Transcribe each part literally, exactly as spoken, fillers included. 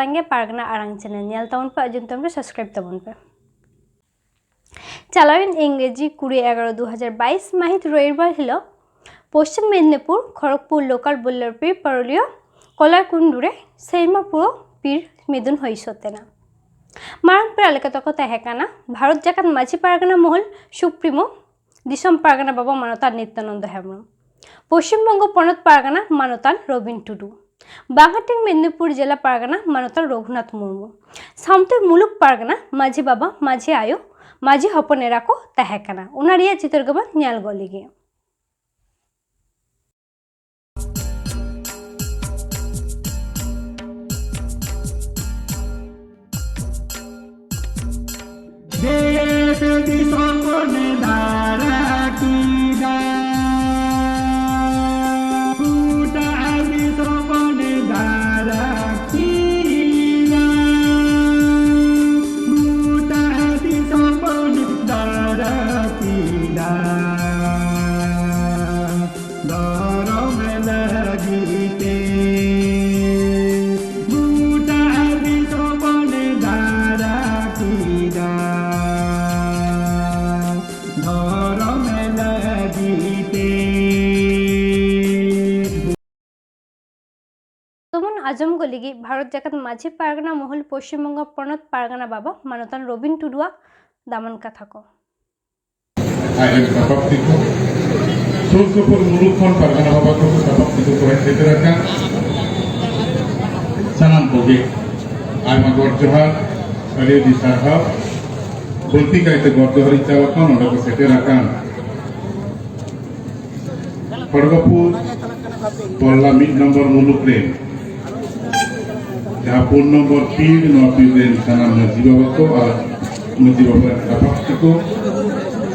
ᱥᱟᱸᱜᱮ ᱯᱟᱨᱜᱟᱱᱟ ᱟᱲᱟᱝ ᱪᱮᱱᱮᱞ ᱧᱮᱞ ᱛᱟᱵᱚᱱ ᱯᱮ, ᱟᱸᱡᱚᱢ ᱛᱟᱵᱚᱱ ᱯᱮ, ᱥᱟᱵᱥᱠᱨᱟᱭᱤᱵ ᱛᱟᱵᱚᱱ ᱯᱮ᱾ ᱪᱟᱞᱟᱣᱮᱱ ᱤᱝᱨᱮᱡᱤ ᱠᱩᱲᱤ ᱮᱜᱟᱨᱚ ᱫᱩ ᱦᱟᱡᱟᱨ ᱵᱟᱭᱤᱥ ᱢᱟᱹᱦᱤᱛ ᱨᱚᱵᱤᱵᱟᱨ ᱦᱤᱞᱳᱜ ᱯᱚᱥᱪᱤᱢ ᱢᱮᱫᱤᱱᱤᱯᱩᱨ ᱠᱷᱚᱲᱚᱜᱽᱯᱩᱨ ᱞᱳᱠᱟᱞ ᱵᱚᱞᱞᱚᱵᱷᱯᱩᱨ ᱯᱟᱨᱩᱞᱤᱭᱟᱹ ᱠᱚᱞᱟᱭᱠᱩᱱᱰᱩ ᱨᱮ ᱥᱮᱨᱢᱟ ᱯᱩᱨᱟᱹᱣ ᱯᱤᱲ ᱢᱤᱫᱩᱱ ᱦᱩᱭ ᱥᱟᱹᱛ ᱮᱱᱟ᱾ ᱢᱟᱨᱟᱝ ᱯᱮᱲᱟ ᱞᱮᱠᱟᱛᱮ ᱠᱚ ᱛᱟᱦᱮᱸ ᱠᱟᱱᱟ ᱵᱷᱟᱨᱚᱛ ᱡᱟᱠᱟᱛ ᱢᱟᱹᱡᱷᱤ ᱯᱟᱨᱜᱟᱱᱟ ᱢᱚᱦᱚᱞ ᱥᱩᱯᱨᱤᱢᱳ ᱫᱤᱥᱚᱢ ᱯᱟᱨᱜᱟᱱᱟ ᱵᱟᱵᱟ ᱢᱟᱱᱚᱛᱟᱱ ᱱᱤᱛᱭᱟᱱᱚᱱᱫᱚ ᱦᱮᱢᱵᱨᱚᱢ, ᱯᱚᱥᱪᱤᱢ ᱵᱚᱝᱜᱚ ᱯᱚᱱᱚᱛ ᱯᱟᱨᱜᱟᱱᱟ ᱢᱟᱱᱚᱛᱟᱱ ᱨᱚᱵᱤᱱ ᱴᱩᱰᱩ, ᱵᱟᱝᱦᱟᱴᱤᱝ ᱢᱮᱫᱤᱱᱤᱯᱩᱨ ᱡᱮᱞᱟ ᱯᱟᱨᱜᱟᱱᱟ ᱢᱟᱱᱚᱛᱟᱱ ᱨᱚᱜᱷᱩᱱᱟᱛᱷ ᱢᱩᱨᱢᱩ, ᱥᱟᱶᱛᱮ ᱢᱩᱞᱩᱠ ᱯᱟᱨᱜᱟᱱᱟ ᱢᱟᱹᱡᱷᱤ ᱵᱟᱵᱟ, ᱢᱟᱹᱡᱷᱤ ᱟᱭᱳ, ᱢᱟᱹᱡᱷᱤ ᱦᱚᱯᱚᱱ ᱮᱨᱟ ᱠᱚ ᱛᱟᱦᱮᱸ ᱠᱟᱱᱟ᱾ ᱚᱱᱟ ᱨᱮᱭᱟᱜ ᱪᱤᱛᱟᱹᱨ ᱜᱮᱵᱚᱱ ᱧᱮᱞ ᱜᱚᱫ ᱞᱮᱜᱮ᱾ ᱫᱮᱥ ᱫᱤᱥᱚᱢ ᱵᱚᱱ ᱫᱟᱨᱟ ᱠᱮᱫᱟ, ᱜᱚᱴᱟ ᱫᱤᱥᱚᱢ ᱵᱚᱱ ᱫᱟᱨᱟ ᱠᱮᱫᱟ, ᱜᱚᱴᱟ ᱫᱤᱥᱚᱢ ᱵᱚᱱ ᱫᱟᱨᱟ ᱠᱮᱫᱟ᱾ ᱫᱷᱚᱨᱚᱢ ᱞᱟᱹᱜᱤᱫ ᱛᱮ ᱜᱚᱴᱟ ᱫᱤᱥᱚᱢ ᱵᱚᱱ ᱫᱟᱬᱟ ᱠᱮᱫᱟ᱾ ᱫᱷᱚᱨᱚᱢ ᱞᱟᱹᱜᱤᱫ ᱛᱮ᱾ ᱛᱚᱵᱚᱱ ᱟᱸᱡᱚᱢ ᱜᱚᱫ ᱞᱟᱹᱜᱤᱫ ᱵᱷᱟᱨᱚᱛ ᱡᱟᱠᱟᱛ ᱢᱟᱹᱡᱷᱤ ᱯᱟᱨᱜᱟᱱᱟ ᱢᱚᱦᱚᱞ ᱯᱚᱥᱪᱤᱢ ᱵᱚᱝᱜᱚ ᱯᱚᱱᱚᱛ ᱯᱟᱨᱜᱟᱱᱟ ᱵᱟᱵᱟ ᱢᱟᱱᱚᱛᱟᱱ ᱨᱚᱵᱤᱱ ᱴᱩᱰᱩᱣᱟᱜ ᱫᱟᱢᱟᱱ ᱠᱟᱛᱷᱟ ᱠᱚ᱾ ᱟᱡ ᱨᱮᱱ ᱥᱟᱯᱟᱵ ᱛᱮᱠᱚ ᱥᱩᱨ ᱥᱩᱯᱩᱨ ᱢᱩᱞᱩᱠ ᱠᱷᱚᱱ ᱯᱟᱨᱜᱟᱱᱟ ᱵᱟᱵᱟ ᱠᱚ ᱥᱟᱯᱟᱵ ᱛᱮᱠᱚ ᱠᱚ ᱦᱮᱡ ᱥᱮᱴᱮᱨ ᱟᱠᱟᱱ ᱥᱟᱱᱟᱢ ᱠᱚᱜᱮ ᱟᱭᱢᱟ ᱜᱚᱰ ᱡᱚᱦᱟᱨ, ᱟᱹᱰᱤ ᱟᱹᱰᱤ ᱥᱟᱨᱦᱟᱣ᱾ ᱵᱟᱹᱲᱛᱤ ᱠᱟᱭᱛᱮ ᱜᱚᱰ ᱡᱚᱦᱟᱨ ᱤᱧ ᱪᱟᱞ ᱟᱠᱟᱱ, ᱱᱚᱰᱮ ᱠᱚ ᱥᱮᱴᱮᱨ ᱟᱠᱟᱱ ᱠᱷᱚᱲᱜᱚᱯᱩᱨ ᱯᱚᱞᱞᱟ ᱢᱤᱫ ᱱᱚᱢᱵᱚᱨ ᱢᱩᱞᱩᱠ ᱨᱮᱱ ᱡᱟᱦᱟᱸ ᱯᱩᱱ ᱱᱚᱢᱵᱚᱨ ᱯᱤᱲ, ᱱᱚᱣᱟ ᱯᱤᱲ ᱨᱮᱱ ᱥᱟᱱᱟᱢ ᱢᱟᱹᱡᱷᱤ ᱵᱟᱵᱟ ᱠᱚ ᱟᱨ ᱢᱟᱹᱡᱷᱤ ᱵᱟᱵᱟ ᱨᱮᱱ ᱥᱟᱯᱟᱵ ᱛᱮᱠᱚ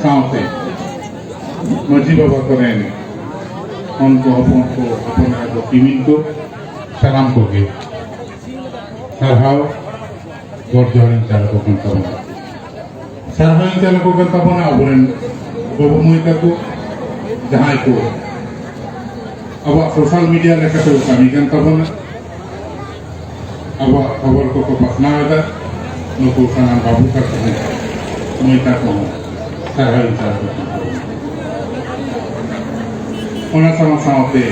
ᱥᱟᱶᱛᱮ ᱢᱟᱹᱡᱷᱤ ᱵᱟᱵᱟ ᱠᱚᱨᱮᱱ ᱦᱚᱱ ᱠᱚ, ᱦᱚᱯᱚᱱ ᱠᱚ, ᱦᱚᱯᱚᱱ ᱮᱨᱟ ᱠᱚ, ᱠᱤᱢᱤᱱ ᱠᱚ, ᱥᱟᱱᱟᱢ ᱠᱚᱜᱮ ᱥᱟᱨᱦᱟᱣ ᱜᱚᱰ ᱡᱚᱦᱟᱨ ᱤᱧ ᱪᱟᱞ ᱟᱠᱚ ᱠᱟᱱ ᱛᱟᱵᱚᱱᱟ᱾ ᱥᱟᱨᱦᱟᱣ ᱤᱧ ᱪᱟᱞ ᱟᱠᱚ ᱠᱟᱱ ᱛᱟᱵᱚᱱᱟ ᱟᱵᱚᱨᱮᱱ ᱵᱟᱹᱵᱩ ᱢᱟᱹᱭ ᱛᱟᱠᱚ, ᱡᱟᱦᱟᱸᱭ ᱠᱚ ᱟᱵᱚᱣᱟᱜ ᱥᱳᱥᱟᱞ ᱢᱤᱰᱤᱭᱟ ᱞᱮᱠᱟᱛᱮ ᱠᱚ ᱠᱟᱹᱢᱤ ᱠᱟᱱ ᱛᱟᱵᱚᱱᱟ᱾ ᱟᱵᱚᱣᱟᱜ ᱠᱷᱚᱵᱚᱨ ᱠᱚᱠᱚ ᱯᱟᱥᱱᱟᱣ ᱮᱫᱟ᱾ ᱱᱩᱠᱩ ᱥᱟᱱᱟᱢ ᱵᱟᱹᱵᱩ ᱛᱟᱠᱚ ᱦᱚᱸ, ᱢᱟᱹᱭ ᱛᱟᱠᱚ ᱦᱚᱸ ᱥᱟᱨᱦᱟᱣ ᱤᱧ ᱪᱟᱞ ᱟᱠᱚ ᱠᱟᱱᱟ᱾ ᱚᱱᱟ ᱥᱟᱶ ᱥᱟᱶᱛᱮ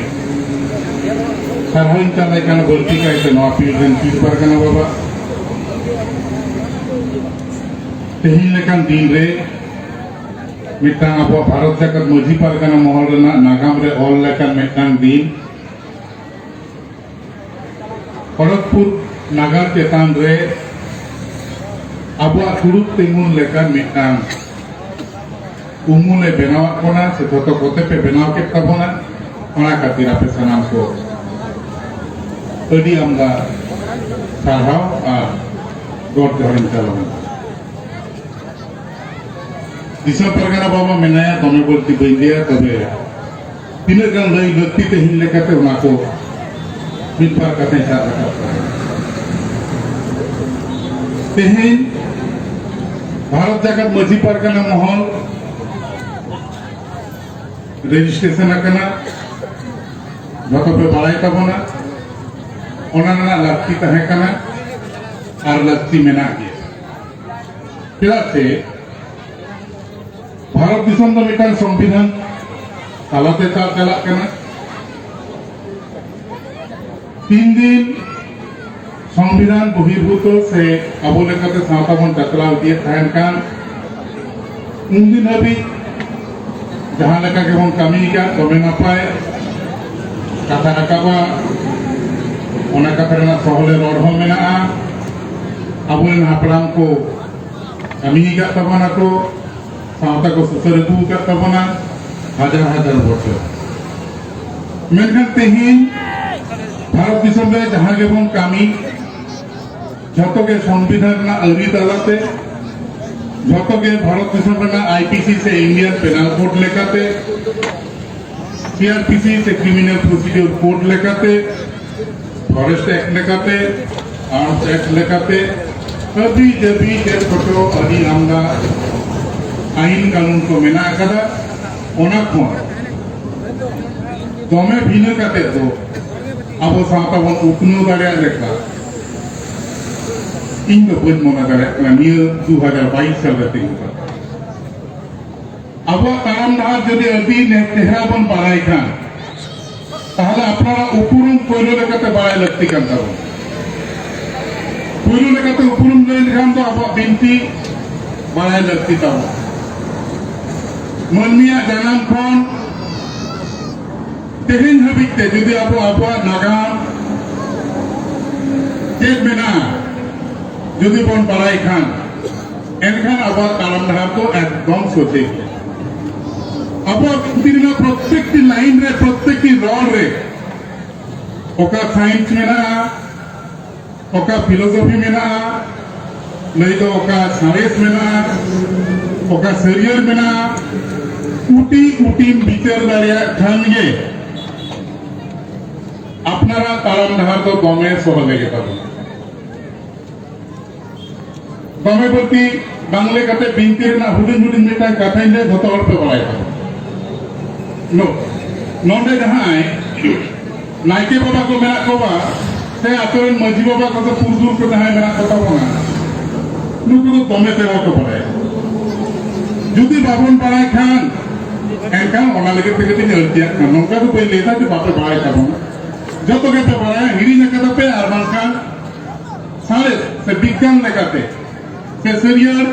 ᱥᱟᱨᱦᱟᱣ ᱤᱧ ᱪᱟᱞ ᱟᱭ ᱠᱟᱱᱟ ᱵᱟᱹᱲᱛᱤ ᱠᱟᱭᱛᱮ ᱱᱚᱣᱟ ᱯᱤᱲ ᱨᱮᱱ ᱯᱤᱲ ᱯᱟᱨᱜᱟᱱᱟ ᱵᱟᱵᱟ᱾ ᱛᱮᱦᱮᱧ ᱞᱮᱠᱟᱱ ᱫᱤᱱ ᱨᱮ ᱢᱤᱫᱴᱟᱝ ᱟᱵᱚᱣᱟᱜ ᱵᱷᱟᱨᱚᱛ ᱡᱟᱠᱟᱛ ᱢᱟᱹᱡᱷᱤ ᱯᱟᱨᱜᱟᱱᱟ ᱢᱚᱦᱚᱞ ᱨᱮᱱᱟᱜ ᱱᱟᱜᱟᱢ ᱨᱮ ᱚᱞ ᱞᱮᱠᱟᱱ ᱢᱤᱫᱴᱟᱝ ᱫᱤᱱ, ᱠᱷᱚᱲᱚᱜᱽᱯᱩᱨ ᱱᱟᱜᱟᱨ ᱪᱮᱛᱟᱱ ᱨᱮ ᱟᱵᱚᱣᱟᱜ ᱫᱩᱲᱩᱵ ᱛᱤᱸᱜᱩᱱ ᱞᱮᱠᱟᱱ ᱢᱤᱫᱴᱟᱝ ᱩᱢᱩᱞᱮ ᱵᱮᱱᱟᱣᱟᱜ ᱵᱚᱱᱟ, ᱥᱮ ᱡᱷᱚᱛᱚ ᱠᱚᱛᱮ ᱯᱮ ᱵᱮᱱᱟᱣ ᱠᱮᱫ ᱛᱟᱵᱚᱱᱟ᱾ ᱚᱱᱟ ᱠᱷᱟᱹᱛᱤᱨ ᱟᱯᱮ ᱥᱟᱱᱟᱢ ᱠᱚ ᱟᱹᱰᱤ ᱟᱢᱫᱟ ᱥᱟᱨᱦᱟᱣ ᱟᱨ ᱜᱚᱰ ᱡᱚᱦᱟᱨᱤᱧ ᱪᱟᱞ ᱟᱵᱚᱱᱟ᱾ ᱫᱤᱥᱚᱢ ᱯᱟᱨᱜᱟᱱᱟ ᱵᱟᱵᱟ ᱢᱮᱱᱟᱭᱟ, ᱫᱚᱢᱮ ᱵᱟᱹᱲᱛᱤ ᱵᱟᱹᱧ ᱞᱟᱹᱭᱟ, ᱛᱚᱵᱮ ᱛᱤᱱᱟᱹᱜ ᱜᱟᱱ ᱞᱟᱹᱭ ᱞᱟᱹᱠᱛᱤ ᱛᱮᱦᱮᱧ ᱞᱮᱠᱟᱛᱮ ᱚᱱᱟ ᱠᱚ ᱢᱤᱫ ᱵᱟᱨ ᱠᱟᱛᱷᱟᱧ ᱥᱟᱵ ᱨᱟᱠᱟᱵ ᱠᱟᱜᱼᱟ᱾ ᱛᱮᱦᱮᱧ ᱵᱷᱟᱨᱚᱛ ᱡᱟᱠᱟᱛ ᱢᱟᱹᱡᱷᱤ ᱯᱟᱨᱜᱟᱱᱟ ᱢᱚᱦᱚᱞ ᱨᱮᱡᱤᱥᱴᱨᱮᱥᱚᱱ ᱟᱠᱟᱱᱟ, ᱡᱷᱚᱛᱚ ᱯᱮ ᱵᱟᱲᱟᱭ ᱛᱟᱵᱚᱱᱟ᱾ ᱚᱱᱟ ᱨᱮᱱᱟᱜ ᱞᱟᱹᱠᱛᱤ ᱛᱟᱦᱮᱸ ᱠᱟᱱᱟ ᱟᱨ ᱞᱟᱹᱠᱛᱤ ᱢᱮᱱᱟᱜ ᱜᱮᱭᱟ᱾ ᱪᱮᱫᱟᱜ ᱥᱮ ᱵᱷᱟᱨᱚᱛ ᱫᱤᱥᱚᱢ ᱫᱚ ᱢᱤᱫᱴᱟᱝ ᱥᱚᱝᱵᱤᱫᱷᱟᱱ ᱛᱟᱞᱟᱛᱮ ᱪᱟᱞ ᱪᱟᱞᱟᱜ ᱠᱟᱱᱟ᱾ ᱛᱤᱱ ᱫᱤᱱ ᱥᱚᱝᱵᱤᱫᱷᱟᱱ ᱵᱚᱦᱤᱨᱵᱷᱩᱛᱚ ᱥᱮ ᱟᱵᱚ ᱞᱮᱠᱟᱛᱮ ᱥᱟᱶᱛᱟ ᱵᱚᱱ ᱪᱟᱪᱞᱟᱣ ᱤᱫᱤᱭᱮᱫ ᱛᱟᱦᱮᱱ ᱠᱷᱟᱱ, ᱩᱱᱫᱤᱱ ᱦᱟᱹᱵᱤᱡ ᱡᱟᱦᱟᱸ ᱞᱮᱠᱟ ᱜᱮᱵᱚᱱ ᱠᱟᱹᱢᱤ ᱟᱠᱟᱫ, ᱫᱚᱢᱮ ᱱᱟᱯᱟᱭ ᱠᱟᱛᱷᱟ ᱨᱟᱠᱟᱵᱟ, ᱚᱱᱟ ᱠᱟᱛᱷᱟ ᱨᱮᱱᱟᱜ ᱥᱚᱦᱞᱮ ᱨᱚᱲ ᱦᱚᱸ ᱢᱮᱱᱟᱜᱼᱟ᱾ ᱟᱵᱚᱨᱮᱱ ᱦᱟᱯᱲᱟᱢ ᱠᱚ ᱠᱟᱹᱢᱤ ᱟᱠᱟᱫ ᱛᱟᱵᱚᱱᱟ ᱠᱚ, ᱥᱟᱶᱛᱟ ᱠᱚ ᱥᱩᱥᱟᱹᱨ ᱟᱹᱜᱩ ᱟᱠᱟᱫ ᱛᱟᱵᱚᱱᱟ ᱦᱟᱡᱟᱨ ᱦᱟᱡᱟᱨ ᱵᱚᱪᱷᱚᱨ᱾ ᱢᱮᱱᱠᱷᱟᱱ ᱛᱮᱦᱮᱧ ᱵᱷᱟᱨᱚᱛ ᱫᱤᱥᱚᱢ ᱨᱮ ᱡᱟᱦᱟᱸ ᱜᱮᱵᱚᱱ ᱠᱟᱹᱢᱤ, ᱡᱷᱚᱛᱚ ᱜᱮ ᱥᱚᱝᱵᱤᱫᱷᱟᱱ ᱨᱮᱱᱟᱜ ᱟᱹᱨᱤ ᱛᱟᱞᱟᱛᱮ, ᱡᱷᱚᱛᱚ ᱜᱮ ᱵᱷᱟᱨᱚᱛ ᱫᱤᱥᱚᱢ ᱨᱮᱱᱟᱜ ᱟᱭ ᱯᱤ ᱥᱤ ᱥᱮ Indian Penal Code ᱞᱮᱠᱟᱛᱮ, ᱥᱤ ᱟᱨ ᱯᱤ ᱥᱤ ᱥᱮ Criminal Procedure Code ᱞᱮᱠᱟᱛᱮ, Forest Act ᱞᱮᱠᱟᱛᱮ, Arms Act ᱞᱮᱠᱟᱛᱮ, ᱦᱟᱹᱵᱤ ᱡᱟᱹᱵᱤ ᱪᱮᱫ ᱠᱚᱪᱚ ᱟᱹᱰᱤ ᱟᱢᱫᱟ ᱟᱹᱭᱤᱱ ᱠᱟᱹᱱᱩᱱ ᱠᱚ ᱢᱮᱱᱟᱜ ᱟᱠᱟᱫᱟ᱾ ᱚᱱᱟ ᱠᱷᱚᱱ ᱫᱚᱢᱮ ᱵᱷᱤᱱᱟᱹ ᱠᱟᱛᱮ ᱫᱚ ᱟᱵᱚ ᱥᱟᱶᱛᱟ ᱵᱚᱱ ᱩᱛᱱᱟᱹᱣ ᱫᱟᱲᱮᱭᱟᱜ ᱞᱮᱠᱟ ᱤᱧ ᱫᱚ ᱵᱟᱹᱧ ᱢᱚᱱᱮ ᱫᱟᱲᱮᱭᱟᱜ ᱠᱟᱱᱟ ᱱᱤᱭᱟᱹ ᱫᱩ ᱦᱟᱡᱟᱨ ᱵᱟᱭᱤᱥ ᱥᱟᱞ ᱨᱮ ᱛᱤᱸᱜᱩ ᱠᱟᱱᱟ᱾ ᱟᱵᱚᱣᱟᱜ ᱛᱟᱲᱟᱢ ᱰᱟᱦᱟᱨ ᱡᱩᱫᱤ ᱟᱹᱰᱤ ᱱᱮ-, ᱪᱮᱦᱨᱟ ᱵᱚᱱ ᱵᱟᱲᱟᱭ ᱠᱷᱟᱱ, ᱛᱟᱦᱞᱮ ᱟᱯᱱᱟᱨᱟᱜ ᱩᱯᱨᱩᱢ ᱯᱳᱭᱞᱳ ᱞᱮᱠᱟᱛᱮ ᱵᱟᱲᱟᱭ ᱞᱟᱹᱠᱛᱤ ᱠᱟᱱ ᱛᱟᱵᱚᱱᱟ᱾ ᱯᱳᱭᱞᱳ ᱞᱮᱠᱟᱛᱮ ᱩᱯᱨᱩᱢ ᱞᱟᱹᱭ ᱞᱮᱠᱷᱟᱱ ᱫᱚ ᱟᱵᱚᱣᱟᱜ ᱵᱤᱱᱛᱤ ᱵᱟᱲᱟᱭ ᱞᱟᱹᱠᱛᱤ ᱛᱟᱵᱚᱱᱟ᱾ ᱢᱟᱹᱱᱢᱤᱭᱟᱜ ᱡᱟᱱᱟᱢ ᱠᱷᱚᱱ ᱛᱮᱦᱮᱧ ᱦᱟᱹᱵᱤᱡ ᱛᱮ ᱡᱩᱫᱤ ᱟᱵᱚ ᱟᱵᱚᱣᱟᱜ ᱱᱟᱜᱟᱢ ᱪᱮᱫ ᱢᱮᱱᱟᱜᱼᱟ, ᱡᱩᱫᱤ ᱵᱚᱱ ᱵᱟᱲᱟᱭ ᱠᱷᱟᱱ, ᱮᱱᱠᱷᱟᱱ ᱟᱵᱚᱣᱟᱜ ᱛᱟᱲᱟᱢ ᱰᱟᱦᱟᱨ ᱫᱚ ᱮᱠᱫᱚᱢ ᱥᱚᱡᱷᱮ ᱜᱮᱭᱟ᱾ ᱟᱵᱚᱣᱟᱜ ᱵᱤᱱᱛᱤ ᱨᱮᱱᱟᱜ ᱯᱨᱚᱛᱮᱠᱴᱤ ᱞᱟᱭᱤᱱ ᱨᱮ, ᱯᱨᱚᱛᱮᱠᱴᱤ ᱨᱚᱲ ᱨᱮ ᱚᱠᱟ ᱥᱟᱭᱮᱱᱥ ᱢᱮᱱᱟᱜᱼᱟ, ᱚᱠᱟ ᱯᱷᱤᱞᱳᱥᱚᱯᱷᱤ ᱢᱮᱱᱟᱜᱼᱟ, ᱱᱩᱭ ᱫᱚ ᱚᱠᱟ ᱥᱟᱬᱮᱥ ᱢᱮᱱᱟᱜᱼᱟ, ᱚᱠᱟ ᱥᱟᱹᱨᱭᱟᱹᱲ ᱢᱮᱱᱟᱜᱼᱟ, ᱩᱴᱤ ᱩᱴᱤᱢ ᱵᱤᱪᱟᱹᱨ ᱫᱟᱲᱮᱭᱟᱜ ᱠᱷᱟᱱ ᱜᱮ ᱟᱯᱱᱟᱨᱟᱜ ᱛᱟᱲᱟᱢ ᱰᱟᱦᱟᱨ ᱫᱚ ᱫᱚᱢᱮ ᱥᱚᱦᱞᱮ ᱜᱮ ᱛᱟᱵᱚᱱᱟ᱾ ᱫᱚᱢᱮ ᱵᱟᱹᱲᱛᱤ ᱵᱟᱝ ᱞᱟᱹᱭ ᱠᱟᱛᱮ ᱵᱤᱱᱛᱤ ᱨᱮᱱᱟᱜ ᱦᱩᱰᱤᱧ ᱦᱩᱰᱤᱧ ᱢᱤᱫᱴᱟᱝ ᱠᱟᱛᱷᱟᱧ ᱞᱟᱹᱭᱟ, ᱡᱷᱚᱛᱚ ᱦᱚᱲ ᱯᱮ ᱵᱟᱲᱟᱭ ᱛᱟᱵᱚᱱᱟ᱾ ᱱᱚ-, ᱱᱚᱰᱮ ᱡᱟᱦᱟᱸᱭ ᱱᱟᱭᱠᱮ ᱵᱟᱵᱟ ᱠᱚ ᱢᱮᱱᱟᱜ ᱠᱚᱣᱟ, ᱥᱮ ᱟᱛᱳ ᱨᱮᱱ ᱢᱟᱹᱡᱷᱤ ᱵᱟᱵᱟ ᱠᱚ, ᱥᱮ ᱯᱩᱨᱩᱫᱷᱩᱞ ᱠᱚ ᱡᱟᱦᱟᱸᱭ ᱢᱮᱱᱟᱜ ᱠᱚ ᱛᱟᱵᱚᱱᱟ, ᱱᱩᱠᱩ ᱫᱚ ᱫᱚᱢᱮ ᱪᱮᱦᱨᱟ ᱠᱚ ᱵᱟᱲᱟᱭᱟ᱾ ᱡᱩᱫᱤ ᱵᱟᱵᱚᱱ ᱵᱟᱲᱟᱭ ᱠᱷᱟᱱ, ᱮᱱᱠᱷᱟᱱ ᱚᱱᱟ ᱞᱟᱹᱜᱤᱫ ᱛᱮᱜᱮ ᱛᱤᱧ ᱟᱹᱲᱛᱤᱭᱟᱜ ᱠᱟᱱᱟ᱾ ᱱᱚᱝᱠᱟ ᱫᱚ ᱵᱟᱹᱧ ᱞᱟᱹᱭ ᱮᱫᱟ ᱡᱮ ᱵᱟᱯᱮ ᱵᱟᱲᱟᱭ ᱛᱟᱵᱚᱱᱟ, ᱡᱚᱛᱚ ᱜᱮᱯᱮ ᱵᱟᱲᱟᱭᱟ, ᱦᱤᱲᱤᱧ ᱟᱠᱟᱫᱟ ᱯᱮ, ᱟᱨ ᱵᱟᱝᱠᱷᱟᱱ ᱥᱟᱬᱮᱥ ᱥᱮ ᱵᱤᱜᱽᱜᱟᱱ ᱞᱮᱠᱟᱛᱮ, ᱥᱮ ᱥᱟᱹᱨᱭᱟᱹᱲ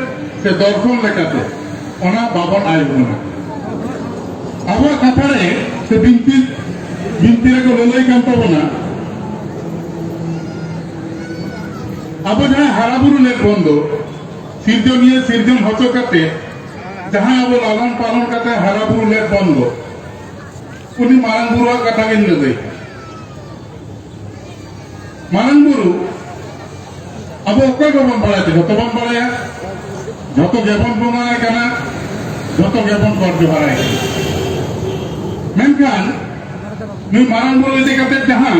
ᱥᱮ ᱫᱚᱨᱥᱚᱱ ᱞᱮᱠᱟᱛᱮ ᱚᱱᱟ ᱵᱟᱵᱚᱱ ᱟᱭ ᱩᱢᱟᱹᱱᱟ᱾ ᱟᱵᱚᱣᱟᱜ ᱠᱟᱛᱷᱟ ᱨᱮ ᱥᱮ ᱵᱤᱱᱛᱤ, ᱵᱤᱱᱛᱤ ᱨᱮᱠᱚ ᱞᱟᱹᱞᱟᱹᱭ ᱠᱟᱱ ᱛᱟᱵᱚᱱᱟ, ᱟᱵᱚ ᱡᱟᱦᱟᱸ ᱦᱟᱨᱟ ᱵᱩᱨᱩ ᱞᱮᱫ ᱵᱚᱱ ᱫᱚ, ᱥᱤᱨᱡᱚᱱᱤᱭᱟᱹ ᱥᱤᱨᱡᱚᱱ ᱦᱚᱪᱚ ᱠᱟᱛᱮ ᱡᱟᱦᱟᱸ ᱟᱵᱚ ᱞᱟᱞᱚᱱ ᱯᱟᱞᱚᱱ ᱠᱟᱛᱮ ᱦᱟᱨᱟ ᱵᱩᱨᱩ ᱞᱮᱫ ᱵᱚᱱ ᱫᱚ, ᱩᱱᱤ ᱢᱟᱨᱟᱝ ᱵᱩᱨᱩᱣᱟᱜ ᱠᱟᱛᱷᱟ ᱜᱤᱧ ᱞᱟᱹᱞᱟᱹᱭ᱾ ᱢᱟᱨᱟᱝ ᱵᱩᱨᱩ ᱟᱵᱚ ᱚᱠᱚᱭ ᱵᱟᱵᱚᱱ ᱵᱟᱲᱟᱭᱟ? ᱡᱷᱚᱛᱚ ᱵᱚᱱ ᱵᱟᱲᱟᱭᱟ, ᱡᱷᱚᱛᱚ ᱜᱮᱵᱚᱱ ᱵᱚᱸᱜᱟᱭ ᱠᱟᱱᱟ, ᱡᱷᱚᱛᱚ ᱜᱮᱵᱚᱱ ᱜᱚᱰ ᱡᱚᱦᱟᱨᱟᱭ ᱠᱟᱱᱟ᱾ ᱢᱮᱱᱠᱷᱟᱱ ᱱᱩᱭ ᱢᱟᱨᱟᱝ ᱵᱩᱨᱩ ᱤᱫᱤ ᱠᱟᱛᱮ ᱡᱟᱦᱟᱸ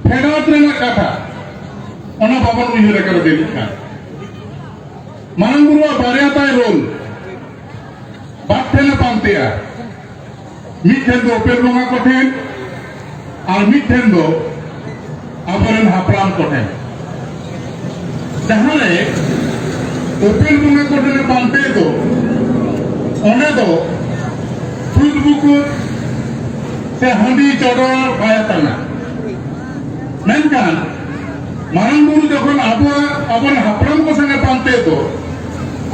ᱯᱷᱮᱰᱟᱛ ᱨᱮᱱᱟᱜ ᱠᱟᱛᱷᱟ, ᱚᱱᱟ ᱵᱟᱵᱚᱱ ᱩᱭᱦᱟᱹᱨ ᱟᱠᱟᱫᱟ ᱡᱟᱹᱱᱤᱡ ᱠᱷᱟᱱ᱾ ᱢᱟᱨᱟᱝ ᱵᱩᱨᱩᱣᱟᱜ ᱵᱟᱨᱭᱟ ᱛᱟᱭ ᱨᱳᱞ, ᱵᱟᱨ ᱴᱷᱮᱱ ᱮ ᱯᱟᱱᱛᱮᱭᱟ᱾ ᱢᱤᱫ ᱴᱷᱮᱱ ᱫᱚ ᱩᱯᱮᱞ ᱵᱚᱸᱜᱟ ᱠᱚᱴᱷᱮᱱ, ᱟᱨ ᱢᱤᱫ ᱴᱷᱮᱱ ᱫᱚ ᱟᱵᱚᱨᱮᱱ ᱦᱟᱯᱲᱟᱢ ᱠᱚᱴᱷᱮᱱ᱾ ᱡᱟᱦᱟᱸ ᱨᱮ ᱩᱯᱮᱞ ᱵᱚᱸᱜᱟ ᱠᱚ ᱴᱷᱮᱱ ᱯᱟᱱᱛᱮ ᱫᱚ, ᱚᱸᱰᱮ ᱫᱚ ᱥᱩᱫ ᱵᱩᱠᱩᱫ ᱥᱮ ᱦᱟᱺᱰᱤ ᱪᱚᱰᱚᱨ ᱵᱟᱭ ᱟᱛᱟᱱᱟ᱾ ᱢᱮᱱᱠᱷᱟᱱ ᱢᱟᱨᱟᱝ ᱵᱩᱨᱩ ᱡᱚᱠᱷᱚᱱ ᱟᱵᱚᱣᱟᱜ, ᱟᱵᱚᱨᱮᱱ ᱦᱟᱯᱲᱟᱢ ᱠᱚ ᱥᱟᱝᱜᱮ ᱯᱟᱱᱛᱮ ᱫᱚ,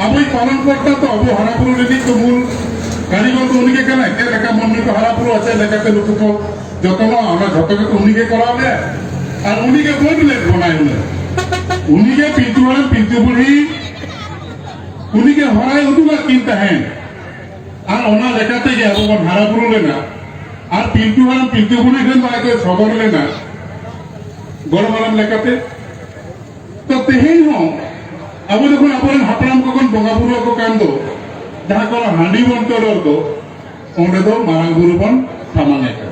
ᱟᱵᱚᱭᱤᱡ ᱯᱟᱞᱚᱱ ᱠᱚᱨᱛᱟ ᱛᱚ ᱟᱵᱚ ᱦᱟᱨᱟ ᱵᱩᱨᱩ ᱨᱤᱱᱤᱡ ᱫᱚ ᱢᱩᱞ ᱠᱟᱹᱨᱤᱜᱚᱨ ᱫᱚ ᱩᱱᱤ ᱜᱮ ᱠᱟᱱᱟᱭ᱾ ᱪᱮᱫ ᱞᱮᱠᱟ ᱢᱟᱹᱱᱢᱤ ᱠᱚ ᱦᱟᱨᱟ ᱵᱩᱨᱩᱜᱼᱟ, ᱪᱮᱫ ᱞᱮᱠᱟᱛᱮ ᱱᱩᱠᱩ ᱠᱚ ᱡᱚᱛᱚᱱᱚᱜᱼᱟ, ᱚᱱᱟ ᱡᱷᱚᱛᱚ ᱜᱮ ᱩᱱᱤ ᱜᱮ ᱠᱚᱨᱟᱣ ᱞᱮᱫ᱾ ᱟᱨ ᱩᱱᱤ ᱜᱮ ᱵᱟᱹᱰ ᱞᱮᱫ ᱵᱚᱱᱟᱭ ᱩᱱᱟᱹᱜ᱾ ᱩᱱᱤ ᱜᱮ ᱯᱤᱞᱪᱩ ᱦᱟᱲᱟᱢ ᱯᱤᱞᱪᱩ ᱵᱩᱲᱦᱤ, ᱩᱱᱤ ᱜᱮ ᱦᱚᱨᱟᱭ ᱩᱫᱩᱜ ᱟᱫ ᱠᱤᱱ ᱛᱟᱦᱮᱸᱫ᱾ ᱟᱨ ᱚᱱᱟ ᱞᱮᱠᱟ ᱛᱮᱜᱮ ᱟᱵᱚ ᱵᱚᱱ ᱦᱟᱨᱟ ᱵᱩᱨᱩ ᱞᱮᱱᱟ᱾ ᱟᱨ ᱯᱤᱞᱪᱩ ᱦᱟᱲᱟᱢ ᱯᱤᱞᱪᱩ ᱵᱩᱲᱦᱤ ᱴᱷᱮᱱ ᱫᱚ ᱟᱡ ᱫᱚᱭ ᱥᱚᱫᱚᱨ ᱞᱮᱱᱟ ᱜᱚᱲᱚᱢ ᱦᱟᱲᱟᱢ ᱞᱮᱠᱟᱛᱮ᱾ ᱛᱚ ᱛᱮᱦᱮᱧ ᱦᱚᱸ ᱟᱵᱚ ᱡᱚᱠᱷᱚᱱ ᱟᱵᱚᱨᱮᱱ ᱦᱟᱯᱲᱟᱢ ᱠᱚᱵᱚᱱ ᱵᱚᱸᱜᱟ ᱵᱩᱨᱩ ᱟᱠᱚ ᱠᱟᱱ ᱫᱚ, ᱡᱟᱦᱟᱸ ᱠᱚᱨᱮ ᱦᱟᱺᱰᱤ ᱵᱚᱱ ᱪᱚᱰᱚᱨ ᱫᱚ, ᱚᱸᱰᱮ ᱫᱚ ᱢᱟᱨᱟᱝ ᱵᱩᱨᱩ ᱵᱚᱱ ᱥᱟᱢᱟᱝ ᱮ ᱠᱟᱱᱟ᱾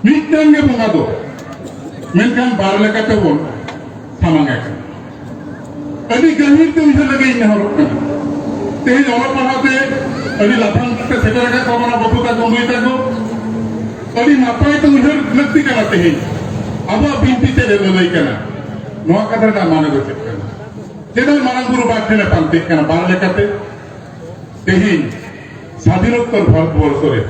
ᱢᱤᱫᱴᱟᱝ ᱜᱮ ᱵᱚᱸᱜᱟ ᱫᱚ, ᱢᱮᱱᱠᱷᱟᱱ ᱵᱟᱨ ᱞᱮᱠᱟ ᱛᱮᱵᱚᱱ ᱥᱟᱢᱟᱝ ᱮ ᱠᱟᱱᱟ᱾ ᱟᱹᱰᱤ ᱜᱟᱹᱦᱤᱨ ᱛᱮ ᱩᱭᱦᱟᱹᱨ ᱞᱟᱹᱜᱤᱫ ᱤᱧ ᱱᱮᱦᱚᱨᱚᱜ ᱠᱟᱱᱟ᱾ ᱛᱮᱦᱮᱧ ᱚᱞᱚᱜ ᱯᱟᱲᱦᱟᱣ ᱛᱮ ᱟᱹᱰᱤ ᱞᱟᱯᱷᱟᱝ ᱛᱮ ᱥᱮᱴᱮᱨ ᱟᱠᱟᱫ ᱛᱟᱵᱚᱱᱟ ᱵᱟᱹᱵᱩ ᱛᱟᱠᱚ, ᱢᱟᱹᱭ ᱛᱟᱠᱚ᱾ ᱟᱹᱰᱤ ᱱᱟᱯᱟᱭ ᱛᱮ ᱩᱭᱦᱟᱹᱨ ᱞᱟᱹᱠᱛᱤ ᱠᱟᱱᱟ ᱛᱮᱦᱮᱧ᱾ ᱟᱵᱚᱣᱟᱜ ᱵᱤᱱᱛᱤ ᱪᱮᱫ ᱮ ᱞᱟᱹᱞᱟᱹᱭ ᱠᱟᱱᱟ? ᱱᱚᱣᱟ ᱠᱟᱛᱷᱟ ᱨᱮᱱᱟᱜ ᱢᱟᱱᱮ ᱫᱚ ᱪᱮᱫ ᱠᱟᱱᱟ? ᱪᱮᱫᱟᱜ ᱢᱟᱨᱟᱝ ᱵᱩᱨᱩ ᱵᱟᱨ ᱴᱷᱮᱱ ᱮ ᱯᱟᱱᱛᱮᱜ ᱠᱟᱱᱟ, ᱵᱟᱨ ᱞᱮᱠᱟᱛᱮ? ᱛᱮᱦᱮᱧ ᱥᱟᱫᱷᱤᱱᱳᱛᱛᱚᱨ ᱵᱷᱟᱨᱚᱛ ᱵᱚᱨᱥᱚ ᱨᱮ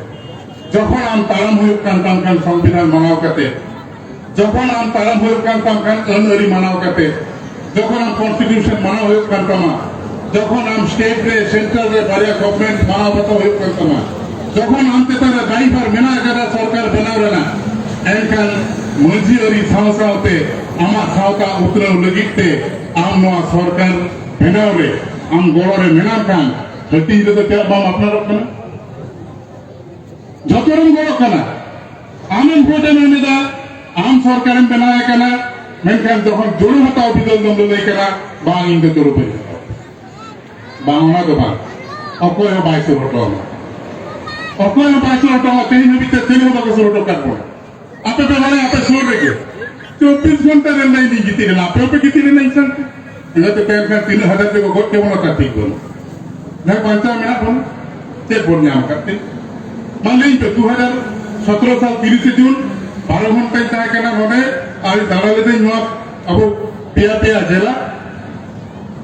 ᱡᱚᱠᱷᱚᱱ ᱟᱢ ᱛᱟᱲᱟᱢ ᱦᱩᱭᱩᱜ ᱠᱟᱱ ᱛᱟᱢ ᱠᱷᱟᱱ ᱥᱚᱝᱵᱤᱫᱷᱟᱱ ᱢᱟᱱᱟᱣ ᱠᱟᱛᱮ, ᱡᱚᱠᱷᱚᱱ ᱟᱢ ᱛᱟᱲᱟᱢ ᱦᱩᱭᱩᱜ ᱠᱟᱱ ᱛᱟᱢ ᱠᱷᱟᱱ ᱟᱹᱱ ᱟᱹᱨᱤ ᱢᱟᱱᱟᱣ ᱠᱟᱛᱮ, ᱡᱚᱠᱷᱚᱱ ᱟᱢ ᱠᱚᱱᱥᱴᱤᱴᱤᱭᱩᱥᱚᱱ ᱢᱟᱱᱟᱣ ᱦᱩᱭᱩᱜ ᱠᱟᱱ ᱛᱟᱢᱟ, ᱡᱚᱠᱷᱚᱱ ᱟᱢ ᱥᱴᱮᱴ ᱨᱮ, ᱥᱮᱱᱴᱨᱟᱞ ᱨᱮ ᱵᱟᱨᱭᱟ ᱜᱚᱵᱷᱚᱨᱱᱢᱮᱱᱴ ᱢᱟᱱᱟᱣ ᱵᱟᱛᱟᱣ ᱦᱩᱭᱩᱜ ᱠᱟᱱ ᱛᱟᱢᱟ, ᱡᱚᱠᱷᱚᱱ ᱟᱢ ᱪᱮᱛᱟᱱ ᱨᱮ ᱫᱟᱭᱵᱷᱟᱨ ᱢᱮᱱᱟᱜ ᱟᱠᱟᱫᱟ ᱥᱚᱨᱠᱟᱨ ᱵᱮᱱᱟᱣ ᱨᱮᱱᱟᱜ, ᱮᱱᱠᱷᱟᱱ ᱢᱟᱹᱡᱷᱤ ᱟᱹᱨᱤ ᱥᱟᱶ ᱥᱟᱶᱛᱮ ᱟᱢᱟᱜ ᱥᱟᱶᱛᱟ ᱩᱛᱱᱟᱹᱣ ᱞᱟᱹᱜᱤᱫ ᱛᱮ ᱟᱢ ᱱᱚᱣᱟ ᱥᱚᱨᱠᱟᱨ ᱵᱮᱱᱟᱣ ᱨᱮ ᱟᱢ ᱜᱚᱲᱚ ᱨᱮ ᱢᱮᱱᱟᱢ ᱠᱷᱟᱱ, ᱦᱟᱹᱴᱤᱧ ᱨᱮᱫᱚ ᱪᱮᱫᱟᱜ ᱵᱟᱢ ᱟᱯᱱᱟᱨᱚᱜ ᱠᱟᱱᱟ? ᱡᱚᱛᱚ ᱨᱮᱢ ᱜᱚᱲᱚᱜ ᱠᱟᱱᱟ᱾ ᱟᱢᱮᱢ ᱵᱷᱳᱴ ᱮᱢ ᱮᱢ ᱮᱫᱟ, ᱟᱢ ᱥᱚᱨᱠᱟᱨᱮᱢ ᱵᱮᱱᱟᱣ ᱮ ᱠᱟᱱᱟ, ᱢᱮᱱᱠᱷᱟᱱ ᱡᱚᱠᱷᱚᱱ ᱡᱩᱲᱩ ᱦᱟᱛᱟᱣ ᱵᱤᱫᱟᱹᱞ ᱫᱚᱢ ᱞᱟᱹᱞᱟᱹᱭ ᱠᱟᱱᱟ, ᱵᱟᱝ, ᱤᱧ ᱫᱚ ᱡᱩᱲᱩ ᱵᱟᱹᱧ ᱦᱟᱛᱟᱣᱟ᱾ ᱵᱟᱝ, ᱚᱱᱟ ᱫᱚ ᱵᱟᱝ᱾ ᱚᱠᱚᱭ ᱦᱚᱸ ᱵᱟᱭ ᱥᱩᱨ ᱦᱚᱴᱚ ᱟᱢᱟ᱾ ᱚᱠᱚᱭ ᱦᱚᱸ ᱵᱟᱭ ᱥᱩᱨ ᱦᱚᱴᱚ ᱟᱢᱟ᱾ ᱛᱮᱦᱮᱧ ᱦᱟᱹᱵᱤᱡ ᱛᱮ ᱪᱤᱞᱤ ᱦᱚᱸ ᱵᱟᱠᱚ ᱥᱩᱨ ᱦᱚᱴᱚ ᱟᱠᱟᱫ ᱵᱚᱱᱟ᱾ ᱟᱯᱮ ᱯᱮ ᱵᱟᱲᱟᱭᱟ, ᱟᱯᱮ ᱥᱩᱨ ᱨᱮᱜᱮ ᱪᱚᱵᱵᱤᱥ ᱜᱷᱚᱱᱴᱟ ᱨᱮ ᱞᱟᱹᱭ ᱞᱤᱧ ᱜᱤᱛᱤᱡ ᱞᱮᱱᱟ, ᱟᱯᱮ ᱦᱚᱸᱯᱮ ᱜᱤᱛᱤᱡ ᱞᱮᱱᱟ ᱤᱧ ᱥᱟᱶᱛᱮ᱾ ᱤᱱᱟᱹ ᱛᱮ ᱛᱟᱦᱮᱱ ᱠᱷᱟᱱ ᱛᱤᱱᱟᱹᱜ ᱦᱟᱡᱟᱨ ᱛᱮᱠᱚ ᱜᱚᱡ ᱠᱮᱵᱚᱱᱟ, ᱚᱠᱟ ᱴᱷᱤᱠ ᱵᱟᱹᱱᱩᱜ᱾ ᱡᱟᱦᱟᱸᱭ ᱵᱟᱧᱪᱟᱣ ᱢᱮᱱᱟᱜ ᱵᱚᱱᱟ, ᱪᱮᱫ ᱵᱚᱱ ᱧᱟᱢ ᱟᱠᱟᱫ ᱛᱮ? ᱢᱟ ᱞᱟᱹᱭ ᱯᱮ, ᱫᱩ ᱦᱟᱡᱟᱨ ᱥᱚᱛᱨᱚ ᱥᱟᱞ ᱛᱤᱨᱤᱥᱮ ᱡᱩᱱ ᱵᱟᱨᱚ ᱜᱷᱚᱱᱴᱟᱧ ᱛᱟᱦᱮᱸ ᱠᱟᱱᱟ ᱱᱚᱰᱮ, ᱟᱨ ᱫᱟᱬᱟ ᱞᱮᱫᱟᱹᱧ ᱱᱚᱣᱟ ᱟᱵᱚ ᱯᱮᱭᱟ ᱯᱮᱭᱟ ᱡᱮᱞᱟ,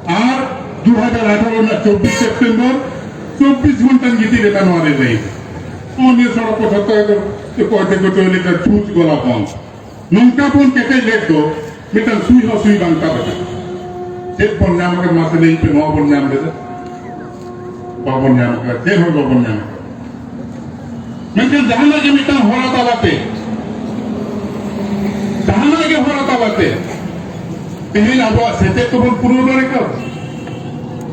ᱟᱨ ᱫᱩ ᱦᱟᱡᱟᱨ ᱟᱴᱷᱟᱨᱚ ᱨᱮᱱᱟᱜ ᱪᱚᱵᱵᱤᱥ ᱥᱮᱯᱴᱮᱢᱵᱚᱨ ᱪᱚᱵᱵᱤᱥ ᱜᱷᱚᱱᱴᱟᱧ ᱜᱤᱛᱤᱡ ᱞᱮᱫᱟ ᱱᱚᱣᱟ ᱨᱮᱞ ᱞᱟᱭᱤᱱ ᱨᱮ᱾ ᱱᱚᱜᱼᱚ ᱱᱤᱭᱟᱹ ᱥᱚᱲᱚᱠ ᱠᱚ ᱡᱷᱚᱛᱚ ᱮᱠᱫᱚᱢ ᱪᱮᱫ ᱠᱚ ᱚᱡᱮ ᱠᱚ ᱪᱚᱭ ᱞᱮᱠᱟ ᱪᱷᱩᱸᱪ ᱜᱚᱞᱟ ᱵᱚᱱᱫ᱾ ᱱᱚᱝᱠᱟ ᱵᱚᱱ ᱠᱮᱴᱮᱡ ᱞᱮᱫ ᱫᱚ ᱢᱤᱫᱴᱟᱝ ᱥᱩᱭ ᱦᱚᱸ ᱥᱩᱭ ᱵᱟᱝ ᱛᱟᱵ ᱟᱠᱟᱱᱟ᱾ ᱪᱮᱫ ᱵᱚᱱ ᱧᱟᱢ ᱟᱠᱟᱫᱟ ᱢᱟᱥᱮ ᱞᱟᱹᱭ ᱯᱮ, ᱱᱚᱣᱟ ᱵᱚᱱ ᱧᱟᱢ ᱞᱮᱫᱟ? ᱵᱟᱵᱚᱱ ᱧᱟᱢ ᱟᱠᱟᱫᱟ, ᱪᱮᱫ ᱦᱚᱸ ᱵᱟᱵᱚᱱ ᱧᱟᱢ ᱟᱠᱟᱫᱟ᱾ ᱢᱮᱱᱠᱷᱟᱱ ᱡᱟᱦᱟᱱᱟᱜ ᱜᱮ ᱢᱤᱫᱴᱟᱝ ᱦᱚᱨᱟ ᱛᱟᱞᱟᱛᱮ, ᱡᱟᱦᱟᱱᱟᱜ ᱜᱮ ᱦᱚᱨᱟ ᱛᱟᱞᱟᱛᱮ ᱛᱮᱦᱮᱧ ᱟᱵᱚᱣᱟᱜ ᱥᱮᱪᱮᱫ ᱠᱚᱵᱚᱱ ᱯᱩᱨᱟᱹᱣ ᱫᱟᱲᱮ ᱠᱟᱣᱫᱟ᱾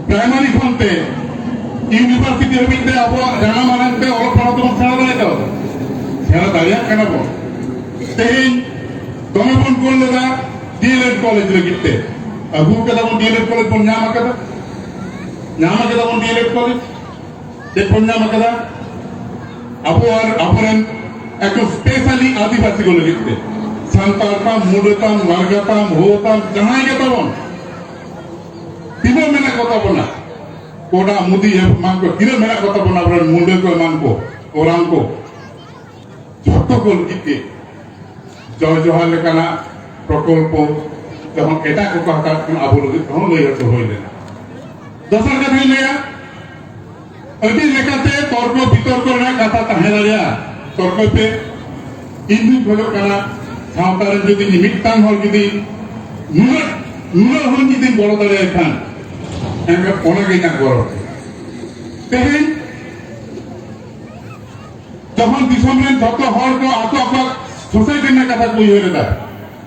ᱯᱨᱟᱭᱢᱟᱨᱤ ᱠᱷᱚᱱ ᱛᱮ ᱤᱭᱩᱱᱤᱵᱷᱟᱨᱥᱤᱴᱤ ᱦᱟᱹᱵᱤᱡ ᱛᱮ ᱟᱵᱚᱣᱟᱜ ᱡᱟᱱᱟᱢ ᱟᱲᱟᱝ ᱛᱮ ᱚᱞᱚᱜ ᱯᱟᱲᱦᱟᱣ ᱛᱮᱵᱚᱱ ᱥᱮᱬᱟ ᱫᱟᱲᱮ ᱠᱟᱣᱫᱟ᱾ ᱥᱮᱬᱟ ᱫᱟᱲᱮᱭᱟᱜ ᱠᱟᱱᱟ ᱵᱚᱱ᱾ ᱛᱮᱦᱮᱧ ᱫᱚᱢᱮ ᱵᱚᱱ ᱜᱳᱞ ᱞᱮᱫᱟ ᱰᱤᱮᱞᱮᱰ ᱠᱚᱞᱮᱡᱽ ᱞᱟᱹᱜᱤᱫ ᱛᱮ᱾ ᱟᱹᱜᱩ ᱠᱟᱫᱟ ᱵᱚᱱ ᱰᱤᱮᱞᱮᱰ ᱠᱚᱞᱮᱡᱽ ᱵᱚᱱ ᱧᱟᱢ ᱟᱠᱟᱫᱟ, ᱧᱟᱢ ᱟᱠᱟᱫᱟ ᱵᱚᱱ ᱰᱤᱮᱞᱮᱰ ᱠᱚᱞᱮᱡᱽ᱾ ᱪᱮᱫ ᱵᱚᱱ ᱧᱟᱢ ᱟᱠᱟᱫᱟ? ᱟᱵᱚ ᱟᱨ ᱟᱵᱚᱨᱮᱱ ᱮᱠᱫᱚᱢ specially ᱟᱹᱫᱤᱵᱟᱹᱥᱤ ᱠᱚ ᱞᱟᱹᱜᱤᱫ ᱛᱮ, ᱥᱟᱱᱛᱟᱲ ᱛᱟᱢ, ᱢᱩᱰᱟᱹ ᱛᱟᱢ, ᱢᱟᱨᱜᱟ ᱛᱟᱢ, ᱦᱳ ᱛᱟᱢ, ᱡᱟᱦᱟᱸᱭ ᱜᱮ ᱛᱟᱵᱚᱱ, ᱛᱤᱱᱟᱹᱜ ᱢᱮᱱᱟᱜ ᱠᱚ ᱛᱟᱵᱚᱱᱟ, ᱠᱚᱰᱟ, ᱢᱩᱫᱤ ᱮᱢᱟᱱ ᱠᱚ, ᱛᱤᱱᱟᱹᱜ ᱢᱮᱱᱟᱜ ᱠᱚ ᱛᱟᱵᱚᱱᱟ ᱟᱵᱚᱨᱮᱱ ᱢᱩᱰᱟᱹ ᱠᱚ ᱮᱢᱟᱱ ᱠᱚ, ᱳᱨᱟᱝ ᱠᱚ, ᱡᱷᱚᱛᱚ ᱠᱚ ᱞᱟᱹᱜᱤᱫ ᱜᱮ ᱡᱚᱭ ᱡᱚᱦᱟᱨ ᱞᱮᱠᱟᱱᱟᱜ ᱯᱨᱚᱠᱚᱞᱯᱚ ᱡᱚᱠᱷᱚᱱ ᱮᱴᱟᱜ ᱠᱚᱠᱚ ᱦᱟᱛᱟᱣ ᱠᱷᱟᱱ ᱟᱵᱚ ᱞᱟᱹᱜᱤᱫ ᱛᱮᱦᱚᱸ ᱞᱟᱹᱭ ᱦᱚᱪᱚ ᱦᱩᱭ ᱞᱮᱱᱟ᱾ ᱫᱚᱥᱟᱨ ᱠᱟᱛᱷᱟᱧ ᱞᱟᱹᱭᱟ, ᱟᱹᱰᱤ ᱞᱮᱠᱟᱛᱮ ᱛᱚᱨᱠᱚ ᱵᱤᱛᱚᱨᱠᱚ ᱨᱮᱱᱟᱜ ᱠᱟᱛᱷᱟ ᱛᱟᱦᱮᱸ ᱫᱟᱲᱮᱭᱟᱜᱼᱟ᱾ ᱛᱚᱨᱠᱚᱭ ᱯᱮ, ᱤᱧ ᱫᱩᱧ ᱠᱷᱚᱡᱚᱜ ᱠᱟᱱᱟ ᱥᱟᱶᱛᱟ ᱨᱮᱱ ᱡᱩᱫᱤ ᱢᱤᱫᱴᱟᱝ ᱦᱚᱲ ᱡᱩᱫᱤ ᱱᱩᱱᱟᱹᱜ, ᱱᱩᱱᱟᱹᱜ ᱦᱚᱲ ᱡᱩᱫᱤ ᱵᱚᱲᱚ ᱫᱟᱲᱮᱭᱟᱭ ᱠᱷᱟᱱ, ᱮᱱᱠᱷᱟᱱ ᱚᱱᱟᱜᱮ ᱤᱧᱟᱹᱜ ᱜᱚᱨᱚᱵᱽ᱾ ᱛᱮᱦᱮᱧ ᱡᱚᱠᱷᱚᱱ ᱫᱤᱥᱚᱢ ᱨᱮᱱ ᱡᱷᱚᱛᱚ ᱦᱚᱲ ᱠᱚ ᱟᱠᱚ ᱟᱠᱚᱣᱟᱜ ᱥᱳᱥᱟᱭᱴᱤ ᱨᱮᱱᱟᱜ ᱠᱟᱛᱷᱟ ᱠᱚ ᱩᱭᱦᱟᱹᱨ ᱮᱫᱟ,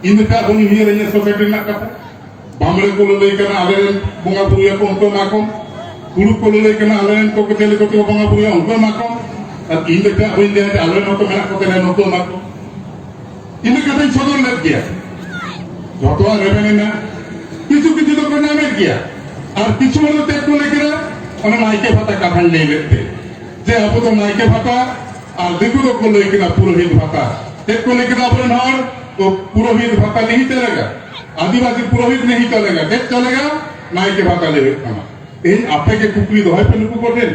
ᱤᱧ ᱫᱚ ᱪᱮᱫᱟᱜ ᱵᱟᱹᱧ ᱩᱭᱦᱟᱹᱨᱟ ᱤᱧᱟᱹᱜ ᱥᱳᱥᱟᱭᱴᱤ ᱨᱮᱱᱟᱜ ᱠᱟᱛᱷᱟ? ᱵᱟᱢᱲᱮ ᱠᱚ ᱞᱟᱹᱞᱟᱹᱭ ᱠᱟᱱᱟ, ᱟᱞᱮ ᱨᱮᱱ ᱵᱚᱸᱜᱟ ᱵᱩᱨᱩᱭᱟᱠᱚ, ᱩᱱᱠᱩ ᱮᱢᱟ ᱠᱚᱢ᱾ ᱠᱩᱲᱩ ᱠᱚ ᱞᱟᱹᱞᱟᱹᱭ ᱠᱟᱱᱟ, ᱟᱞᱮ ᱨᱮᱱ ᱠᱚ ᱪᱮᱫ ᱞᱮᱠᱟ ᱛᱮᱠᱚ ᱵᱚᱸᱜᱟ ᱵᱩᱨᱩᱭᱟ, ᱩᱱᱠᱩ ᱮᱢᱟ ᱠᱚᱢ᱾ ᱟᱨ ᱤᱧ ᱫᱚ ᱪᱮᱫᱟᱜ ᱵᱟᱹᱧ ᱞᱟᱹᱭᱟ ᱡᱮ ᱟᱞᱮ ᱨᱮᱱ ᱦᱚᱸᱛᱚ ᱢᱮᱱᱟᱜ ᱠᱚ ᱛᱟᱞᱮᱭᱟ, ᱱᱩᱠᱩ ᱮᱢᱟ ᱠᱚᱢ? ᱤᱱᱟᱹ ᱠᱟᱛᱷᱟᱧ ᱥᱚᱫᱚᱨ ᱞᱮᱫ ᱜᱮᱭᱟ᱾ ᱡᱷᱚᱛᱚᱣᱟᱜ ᱨᱮᱵᱮᱱ ᱮᱱᱟ, ᱠᱤᱪᱷᱩ ᱠᱤᱪᱷᱩ ᱫᱚᱠᱚ ᱧᱟᱢᱮᱫ ᱜᱮᱭᱟ᱾ ᱟᱨ ᱠᱤᱪᱷᱩ ᱦᱚᱲ ᱫᱚ ᱪᱮᱫ ᱠᱚ ᱞᱟᱹᱭ ᱠᱮᱫᱟ? ᱚᱱᱟ ᱱᱟᱭᱠᱮ ᱵᱷᱟᱛᱟ ᱠᱟᱛᱷᱟᱧ ᱞᱟᱹᱭ ᱞᱮᱫ ᱛᱮ, ᱡᱮ ᱟᱵᱚ ᱫᱚ ᱱᱟᱭᱠᱮ ᱵᱷᱟᱛᱟ, ᱟᱨ ᱫᱤᱠᱩ ᱫᱚᱠᱚ ᱞᱟᱹᱭ ᱠᱮᱫᱟ ᱯᱩᱨᱳᱦᱤᱛ ᱵᱷᱟᱛᱟ᱾ ᱪᱮᱫ ᱠᱚ ᱞᱟᱹᱭ ᱠᱮᱫᱟ ᱟᱵᱚᱨᱮᱱ ᱦᱚᱲ? ᱛᱚ ᱯᱩᱨᱳᱦᱤᱛ ᱵᱷᱟᱛᱟ ᱱᱤᱦᱤ ᱪᱟᱞᱮᱜᱟ, ᱟᱹᱫᱤᱵᱟᱹᱥᱤ ᱯᱩᱨᱳᱦᱤᱛ ᱱᱤᱦᱤ ᱪᱟᱞᱮᱜᱟ᱾ ᱪᱮᱫ ᱪᱟᱞᱮᱜᱟ? ᱱᱟᱭᱠᱮ ᱵᱷᱟᱛᱟ ᱞᱟᱹᱭ ᱦᱩᱭᱩᱜ ᱠᱟᱱᱟ᱾ ᱛᱮᱦᱮᱧ ᱟᱯᱮ ᱜᱮ ᱠᱩᱠᱞᱤ ᱫᱚᱦᱚᱭ ᱯᱮ ᱱᱩᱠᱩ ᱠᱚᱴᱷᱮᱱ᱾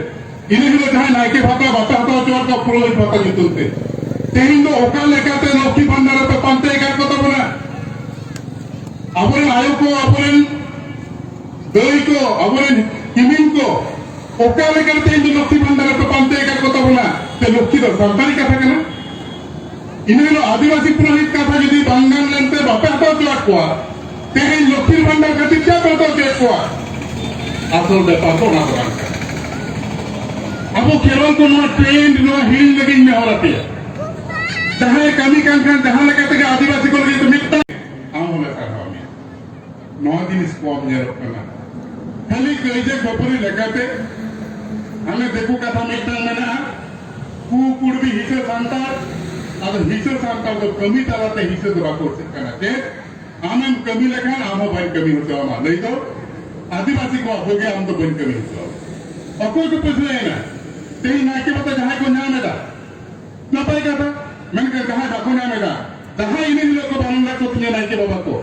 ᱤᱱᱟᱹ ᱦᱤᱞᱳᱜ ᱡᱟᱦᱟᱸᱭ ᱱᱟᱭᱠᱮ ᱵᱷᱟᱛᱟ ᱵᱟᱯᱮ ᱦᱟᱛᱟᱣ ᱦᱚᱪᱚ ᱟᱠᱟᱫ ᱯᱩᱨᱳᱦᱤᱛ ᱵᱷᱟᱛᱟ ᱧᱩᱛᱩᱢ ᱛᱮ, ᱛᱮᱦᱮᱧ ᱫᱚ ᱚᱠᱟ ᱞᱮᱠᱟᱛᱮ ᱞᱚᱠᱠᱷᱤ ᱵᱷᱟᱱᱰᱟᱨ ᱨᱮᱯᱮ ᱯᱟᱱᱛᱮ ᱟᱠᱟᱫ ᱠᱚ ᱛᱟᱵᱚᱱᱟ? ᱟᱵᱚᱨᱮᱱ ᱟᱭᱳ ᱠᱚ, ᱟᱵᱚᱨᱮᱱ ᱫᱟᱹᱭ ᱠᱚ, ᱟᱵᱚᱨᱮᱱ ᱠᱤᱢᱤᱱ ᱠᱚ ᱚᱠᱟ ᱞᱮᱠᱟᱛᱮ ᱤᱧ ᱫᱚ ᱞᱚᱠᱠᱷᱤ ᱵᱷᱟᱱᱰᱟᱨ ᱨᱮᱠᱚ ᱯᱟᱱᱛᱮ ᱟᱠᱟᱫ ᱠᱚ ᱛᱟᱵᱚᱱᱟ? ᱥᱮ ᱞᱚᱠᱠᱷᱤ ᱫᱚ ᱥᱟᱱᱛᱟᱲᱤ ᱠᱟᱛᱷᱟ ᱠᱟᱱᱟ? ᱤᱱᱟᱹ ᱦᱤᱞᱳᱜ ᱟᱹᱫᱤᱵᱟᱹᱥᱤ ᱯᱩᱨᱳᱦᱤᱛ ᱠᱟᱛᱷᱟ ᱡᱩᱫᱤ ᱵᱟᱝ ᱜᱟᱱ ᱞᱮᱱᱛᱮ ᱵᱟᱯᱮ ᱦᱟᱛᱟᱣ ᱦᱚᱪᱚᱣᱟᱫ ᱠᱚᱣᱟ, ᱛᱮᱦᱮᱧ ᱞᱚᱠᱠᱷᱤ ᱵᱷᱟᱱᱰᱟᱨ ᱠᱷᱟᱹᱛᱤᱨ ᱪᱮᱫ ᱯᱮ ᱦᱟᱛᱟᱣ ᱦᱚᱪᱚᱭᱮᱫ ᱠᱚᱣᱟ? ᱟᱥᱚᱞ ᱵᱮᱯᱟᱨ ᱫᱚ ᱚᱱᱟ ᱫᱚ ᱵᱟᱝ ᱠᱟᱱᱟ᱾ ᱟᱵᱚ ᱠᱷᱮᱨᱣᱟᱞ ᱠᱚ ᱱᱚᱣᱟ ᱴᱨᱮᱱᱰ, ᱱᱚᱣᱟ ᱦᱤᱲᱤᱧ ᱞᱟᱹᱜᱤᱫ ᱤᱧ ᱱᱮᱦᱚᱨ ᱟᱯᱮᱭᱟ᱾ ᱡᱟᱦᱟᱸᱭ ᱠᱟᱹᱢᱤ ᱠᱟᱱ ᱠᱷᱟᱱ ᱡᱟᱦᱟᱸ ᱞᱮᱠᱟ ᱛᱮᱜᱮ ᱟᱹᱫᱤᱵᱟᱹᱥᱤ ᱠᱚ ᱞᱟᱹᱜᱤᱫ ᱛᱮ ᱢᱤᱫᱴᱟᱝ, ᱟᱢ ᱦᱚᱸᱞᱮ ᱥᱟᱨᱦᱟᱣ ᱢᱮᱭᱟ᱾ ᱱᱚᱣᱟ ᱡᱤᱱᱤᱥ ᱠᱚᱢ ᱧᱮᱞᱚᱜ ᱠᱟᱱᱟ᱾ ᱠᱷᱟᱹᱞᱤ ᱠᱟᱹᱭᱡᱟᱹ ᱠᱷᱟᱹᱯᱟᱹᱨᱤ ᱞᱮᱠᱟᱛᱮ ᱦᱟᱱᱮ ᱫᱤᱠᱩ ᱠᱟᱛᱷᱟ ᱢᱤᱫᱴᱟᱝ ᱢᱮᱱᱟᱜᱼᱟ, ᱠᱩ ᱠᱩᱲᱵᱤ ᱦᱤᱥᱟᱹ ᱥᱟᱱᱛᱟᱲ᱾ ᱟᱫᱚ ᱦᱤᱥᱟᱹ ᱥᱟᱱᱛᱟᱲ ᱫᱚ ᱠᱟᱹᱢᱤ ᱛᱟᱞᱟᱛᱮ ᱦᱤᱥᱟᱹ ᱫᱚ ᱵᱟᱠᱚ ᱦᱤᱥᱟᱹᱜ ᱠᱟᱱᱟ᱾ ᱪᱮᱫ? ᱟᱢᱮᱢ ᱠᱟᱹᱢᱤ ᱞᱮᱠᱷᱟᱱ ᱟᱢ ᱦᱚᱸ ᱵᱟᱹᱧ ᱠᱟᱹᱢᱤ ᱦᱚᱪᱚ ᱟᱢᱟ᱾ ᱞᱟᱹᱭ ᱫᱚ ᱟᱹᱫᱤᱵᱟᱹᱥᱤ ᱠᱚᱣᱟᱜ ᱵᱩᱜᱤ ᱟᱢ ᱫᱚ ᱵᱟᱹᱧ ᱠᱟᱹᱢᱤ ᱦᱚᱪᱚ ᱟᱢᱟ᱾ ᱚᱠᱚᱭ ᱠᱚ ᱯᱟᱹᱪᱷᱞᱟᱹᱭᱮᱱᱟ? ᱛᱮᱦᱮᱧ ᱱᱟᱭᱠᱮ ᱵᱟᱵᱟ ᱡᱟᱦᱟᱸᱭ ᱠᱚ ᱧᱟᱢ ᱮᱫᱟ, ᱱᱟᱯᱟᱭ ᱠᱟᱛᱷᱟ, ᱢᱮᱱᱠᱷᱟᱱ ᱡᱟᱦᱟᱸᱭ ᱵᱟᱠᱚ ᱧᱟᱢ ᱮᱫᱟ, ᱡᱟᱦᱟᱸᱭ ᱤᱱᱟᱹ ᱦᱤᱞᱳᱜ ᱠᱚ ᱵᱟᱨᱚᱱ ᱞᱮᱫ ᱠᱚ ᱛᱤᱧᱟ ᱱᱟᱭᱠᱮ ᱵᱟᱵᱟ ᱠᱚ,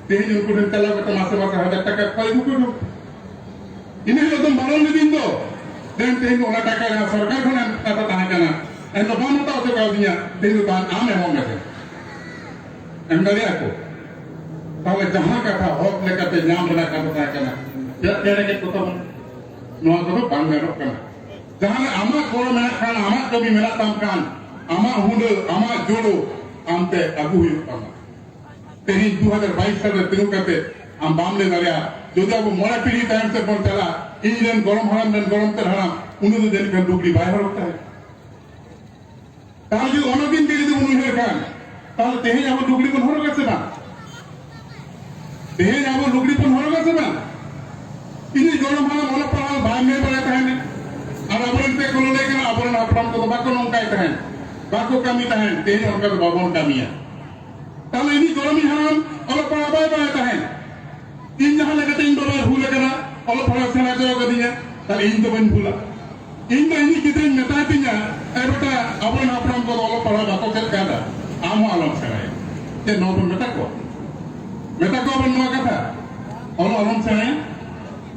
ᱛᱮᱦᱮᱧ ᱩᱱᱠᱩ ᱴᱷᱮᱱ ᱪᱟᱞᱟᱣ ᱠᱟᱛᱮ ᱢᱟᱥᱮ ᱢᱟᱥᱮ ᱦᱟᱡᱟᱨ ᱴᱟᱠᱟ ᱠᱚᱭ ᱟᱹᱜᱩ ᱠᱚ ᱫᱩ᱾ ᱤᱱᱟᱹ ᱦᱤᱞᱳᱜ ᱫᱚᱢ ᱵᱟᱨᱚᱱ ᱞᱤᱫᱤᱧ ᱫᱚ, ᱫᱮᱱ ᱛᱮᱦᱮᱧ ᱫᱚ ᱚᱱᱟ ᱴᱟᱠᱟ ᱡᱟᱦᱟᱸ ᱥᱚᱨᱠᱟᱨ ᱠᱷᱚᱱ ᱮᱢ ᱠᱟᱛᱷᱟ ᱛᱟᱦᱮᱸ ᱠᱟᱱᱟ, ᱮᱱ ᱫᱚ ᱵᱟᱢ ᱦᱟᱛᱟᱣ ᱦᱚᱪᱚ ᱠᱟᱣᱫᱤᱧᱟ, ᱛᱮᱦᱮᱧ ᱫᱚ ᱵᱟᱝ ᱟᱢ ᱮᱢᱚᱜ ᱢᱮ ᱥᱮ᱾ ᱮᱢ ᱫᱟᱲᱮᱭᱟᱜᱼᱟ ᱠᱚ? ᱛᱟᱦᱚᱞᱮ ᱡᱟᱦᱟᱸ ᱠᱟᱛᱷᱟ ᱦᱚᱠ ᱞᱮᱠᱟᱛᱮ ᱧᱟᱢ ᱨᱮᱱᱟᱜ ᱠᱟᱛᱷᱟ ᱛᱟᱦᱮᱸ ᱠᱟᱱᱟ, ᱪᱮᱫ ᱛᱮ ᱨᱮᱸᱜᱮᱡ ᱠᱚ ᱛᱟᱵᱚᱱ? ᱱᱚᱣᱟ ᱠᱚᱫᱚ ᱵᱟᱝ ᱜᱟᱱᱚᱜ ᱠᱟᱱᱟ᱾ ᱡᱟᱦᱟᱸ ᱨᱮ ᱟᱢᱟᱜ ᱠᱚᱨᱢ ᱢᱮᱱᱟᱜ ᱠᱷᱟᱱ, ᱟᱢᱟᱜ ᱠᱟᱹᱢᱤ ᱢᱮᱱᱟᱜ ᱛᱟᱢ ᱠᱷᱟᱱ, ᱟᱢᱟᱜ ᱦᱩᱰᱟᱹ, ᱟᱢᱟᱜ ᱡᱳᱲᱳ ᱟᱢᱛᱮ ᱟᱹᱜᱩ ᱦᱩᱭᱩᱜ ᱛᱟᱢᱟ᱾ ᱛᱮᱦᱮᱧ ᱫᱩ ᱦᱟᱡᱟᱨ ᱵᱟᱭᱤᱥ ᱥᱟᱞ ᱨᱮ ᱛᱤᱸᱜᱩ ᱠᱟᱛᱮ ᱟᱢ ᱵᱟᱢ ᱞᱟᱹᱭ ᱫᱟᱲᱮᱭᱟᱜᱼᱟ, ᱡᱩᱫᱤ ᱟᱵᱚ ᱢᱚᱬᱮ ᱯᱤᱲᱦᱤ ᱛᱟᱭᱚᱢ ᱥᱮᱫ ᱵᱚᱱ ᱪᱟᱞᱟᱜᱼᱟ, ᱤᱧ ᱨᱮᱱ ᱜᱚᱲᱚᱢ ᱦᱟᱲᱟᱢ ᱨᱮᱱ ᱜᱚᱲᱚᱢ ᱛᱮ ᱦᱟᱲᱟᱢ, ᱩᱱᱤ ᱫᱚ ᱡᱟᱹᱱᱤᱡ ᱠᱷᱟᱱ ᱞᱩᱜᱽᱲᱤ ᱵᱟᱭ ᱦᱚᱨᱚᱜ ᱛᱟᱦᱮᱸᱫ᱾ ᱛᱟᱦᱞᱮ ᱡᱩᱫᱤ ᱚᱱᱟ ᱫᱤᱱ ᱜᱮ ᱡᱩᱫᱤ ᱵᱚᱱ ᱩᱭᱦᱟᱹᱨ ᱠᱷᱟᱱ, ᱛᱟᱦᱞᱮ ᱛᱮᱦᱮᱧ ᱟᱵᱚ ᱞᱩᱜᱽᱲᱤ ᱵᱚᱱ ᱦᱚᱨᱚᱜᱟ ᱥᱮ ᱵᱟᱝ? ᱛᱮᱦᱮᱧ ᱟᱵᱚ ᱞᱩᱜᱽᱲᱤ ᱵᱚᱱ ᱦᱚᱨᱚᱜᱟ ᱥᱮ ᱵᱟᱝ? ᱤᱧᱤᱡ ᱜᱚᱲᱚᱢ ᱦᱟᱲᱟᱢ ᱚᱞᱚᱜ ᱯᱟᱲᱦᱟᱣ ᱵᱟᱭ ᱢᱮᱱ ᱵᱟᱲᱟᱭ ᱛᱟᱦᱮᱸᱱ, ᱟᱨ ᱟᱵᱚᱨᱮᱱ ᱪᱮᱫ ᱠᱚ ᱞᱟᱹᱭ ᱠᱟᱱᱟ, ᱟᱵᱚᱨᱮᱱ ᱦᱟᱯᱲᱟᱢ ᱠᱚᱫᱚ ᱵᱟᱠᱚ ᱱᱚᱝᱠᱟᱭ ᱛᱟᱦᱮᱸᱱ, ᱵᱟᱠᱚ ᱠᱟᱹᱢᱤ ᱛᱟᱦᱮᱸᱱ, ᱛᱮᱦᱮᱧ ᱚᱱᱠᱟ ᱫᱚ ᱵᱟᱵᱚᱱ ᱠᱟᱹᱢᱤᱭᱟ᱾ ᱛᱟᱦᱞᱮ ᱤᱧᱤᱡ ᱜᱚᱲᱚᱢᱤᱡ ᱦᱟᱲᱟᱢ ᱚᱞᱚᱜ ᱯᱟᱲᱦᱟᱣ ᱵᱟᱭ ᱵᱟᱲᱟᱭ ᱛᱟᱦᱮᱸᱱ, ᱤᱧ ᱡᱟᱦᱟᱸ ᱞᱮᱠᱟᱛᱮ ᱤᱧ ᱵᱟᱵᱟᱭ ᱵᱷᱩᱞ ᱟᱠᱟᱱᱟ, ᱚᱞᱚᱜ ᱯᱟᱲᱦᱟᱣ ᱥᱮᱬᱟ ᱦᱚᱪᱚ ᱟᱠᱟᱫᱤᱧᱟ, ᱛᱟᱦᱞᱮ ᱤᱧ ᱫᱚ ᱵᱟᱹᱧ ᱵᱷᱩᱞᱟ? ᱤᱧ ᱫᱚ ᱤᱧᱤᱡ ᱜᱤᱫᱽᱨᱟᱹᱧ ᱢᱮᱛᱟᱭ ᱛᱤᱧᱟ, "ᱮ ᱵᱮᱴᱟ, ᱟᱵᱚᱨᱮᱱ ᱦᱟᱯᱲᱟᱢ ᱠᱚᱫᱚ ᱚᱞᱚᱜ ᱯᱟᱲᱦᱟᱣ ᱵᱟᱠᱚ ᱪᱮᱫ ᱠᱟᱣᱫᱟ, ᱟᱢ ᱦᱚᱸ ᱟᱞᱚᱢ ᱥᱮᱬᱟᱭᱟ᱾" ᱪᱮᱫ ᱱᱚᱣᱟ ᱵᱚᱱ ᱢᱮᱛᱟ ᱠᱚᱣᱟ? ᱢᱮᱛᱟ ᱠᱚᱣᱟ ᱵᱚᱱ ᱱᱚᱣᱟ ᱠᱟᱛᱷᱟ, "ᱚᱞᱚᱜ ᱟᱞᱚᱢ ᱥᱮᱬᱟᱭᱟ"?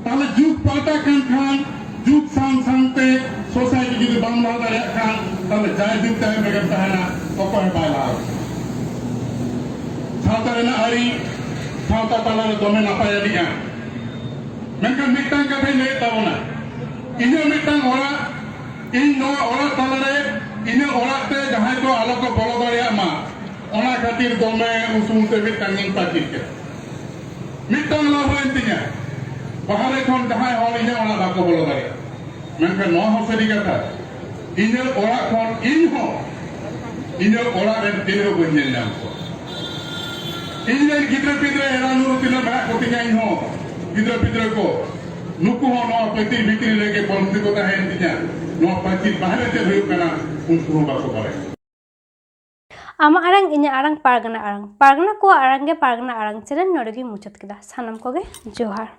ᱛᱟᱦᱞᱮ ᱡᱩᱜᱽ ᱯᱟᱞᱴᱟᱜ ᱠᱟᱱ ᱠᱷᱟᱱ, ᱡᱩᱜᱽ ᱥᱟᱶ ᱥᱟᱶᱛᱮ ᱥᱳᱥᱟᱭᱴᱤ ᱡᱩᱫᱤ ᱵᱟᱢ ᱞᱟᱦᱟ ᱫᱟᱲᱮᱭᱟᱜ ᱠᱷᱟᱱ, ᱛᱟᱦᱞᱮ ᱡᱟᱭ ᱡᱩᱜᱽ ᱛᱟᱭᱚᱢ ᱨᱮᱜᱮᱢ ᱛᱟᱦᱮᱱᱟ, ᱚᱠᱚᱭ ᱦᱚᱸ ᱵᱟᱭ ᱞᱟᱦᱟ ᱵᱚᱱᱟ᱾ ᱥᱟᱶᱛᱟ ᱨᱮᱱᱟᱜ ᱟᱹᱨᱤ, ᱥᱟᱶᱛᱟ ᱛᱟᱞᱟᱨᱮ ᱫᱚᱢᱮ ᱱᱟᱯᱟᱭ ᱟᱹᱰᱤᱜᱟᱱ᱾ ᱢᱮᱱᱠᱷᱟᱱ ᱢᱤᱫᱴᱟᱝ ᱠᱟᱛᱷᱟᱧ ᱞᱟᱹᱭᱮᱫ ᱛᱟᱵᱚᱱᱟ, ᱤᱧᱟᱹᱜ ᱢᱤᱫᱴᱟᱝ ᱚᱲᱟᱜ, ᱤᱧ ᱱᱚᱣᱟ ᱚᱲᱟᱜ ᱛᱟᱞᱟᱨᱮ, ᱤᱧᱟᱹᱜ ᱚᱲᱟᱜ ᱛᱮ ᱡᱟᱦᱟᱸᱭ ᱠᱚ ᱟᱞᱚ ᱠᱚ ᱵᱚᱞᱚ ᱫᱟᱲᱮᱭᱟᱜ ᱢᱟ, ᱚᱱᱟ ᱠᱷᱟᱹᱛᱤᱨ ᱫᱚᱢᱮ ᱩᱥᱩᱞ ᱛᱮ ᱢᱤᱫᱴᱟᱝ ᱤᱧ ᱯᱟᱹᱪᱤᱨ ᱠᱮᱫᱟ᱾ ᱢᱤᱫᱴᱟᱝ ᱞᱟᱵᱷ ᱦᱩᱭᱮᱱ ᱛᱤᱧᱟ, ᱵᱟᱦᱨᱮ ᱠᱷᱚᱱ ᱡᱟᱦᱟᱸᱭ ᱦᱚᱲ ᱤᱧᱟᱹᱜ ᱚᱲᱟᱜ ᱵᱟᱠᱚ ᱵᱚᱞᱚ ᱫᱟᱲᱮᱭᱟᱜᱼᱟ᱾ ᱢᱮᱱᱠᱷᱟᱱ ᱱᱚᱣᱟ ᱦᱚᱸ ᱥᱟᱹᱨᱤ ᱠᱟᱛᱷᱟ, ᱤᱧᱟᱹᱜ ᱚᱲᱟᱜ ᱠᱷᱚᱱ ᱤᱧ ᱦᱚᱸ ᱤᱧᱟᱹᱜ ᱚᱲᱟᱜ ᱨᱮᱱ ᱛᱤᱨᱞᱟᱹ ᱵᱟᱹᱧ ᱧᱮᱞ ᱧᱟᱢ ᱠᱚᱣᱟ᱾ ᱤᱧ ᱨᱮᱱ ᱜᱤᱫᱽᱨᱟᱹ ᱯᱤᱫᱽᱨᱟᱹ ᱮᱨᱟ ᱱᱩᱨᱩ ᱛᱤᱱᱟᱹᱜ ᱢᱮᱱᱟᱜ ᱠᱚᱛᱤᱧᱟ, ᱤᱧ ᱦᱚᱸ ᱜᱤᱫᱽᱨᱟᱹ ᱯᱤᱫᱽᱨᱟᱹ ᱠᱚ, ᱱᱩᱠᱩ ᱦᱚᱸ ᱱᱚᱣᱟ ᱯᱟᱹᱛᱤ ᱵᱷᱤᱛᱨᱤ ᱨᱮᱜᱮ ᱵᱚᱱᱫᱤ ᱠᱚ ᱛᱟᱦᱮᱸᱭᱮᱱ ᱛᱤᱧᱟ᱾ ᱱᱚᱣᱟ ᱯᱟᱹᱛᱤ ᱵᱟᱦᱨᱮ ᱪᱮᱫ ᱦᱩᱭᱩᱜ ᱠᱟᱱᱟ, ᱩᱱᱠᱩ ᱦᱚᱸ ᱵᱟᱠᱚ ᱵᱟᱲᱟᱭᱟ᱾ ᱟᱢᱟᱜ ᱟᱲᱟᱝ, ᱤᱧᱟᱹᱜ ᱟᱲᱟᱝ, ᱯᱟᱨᱜᱟᱱᱟ ᱟᱲᱟᱝ᱾ ᱯᱟᱨᱜᱟᱱᱟ ᱠᱚᱣᱟᱜ ᱟᱲᱟᱝ ᱜᱮ ᱯᱟᱨᱜᱟᱱᱟ ᱟᱲᱟᱝ ᱪᱮᱱᱮᱞ ᱱᱚᱰᱮ ᱜᱮᱧ ᱢᱩᱪᱟᱹᱫ ᱠᱮᱫᱟ᱾ ᱥᱟᱱᱟᱢ ᱠᱚᱜᱮ ᱡᱚᱦᱟᱨ᱾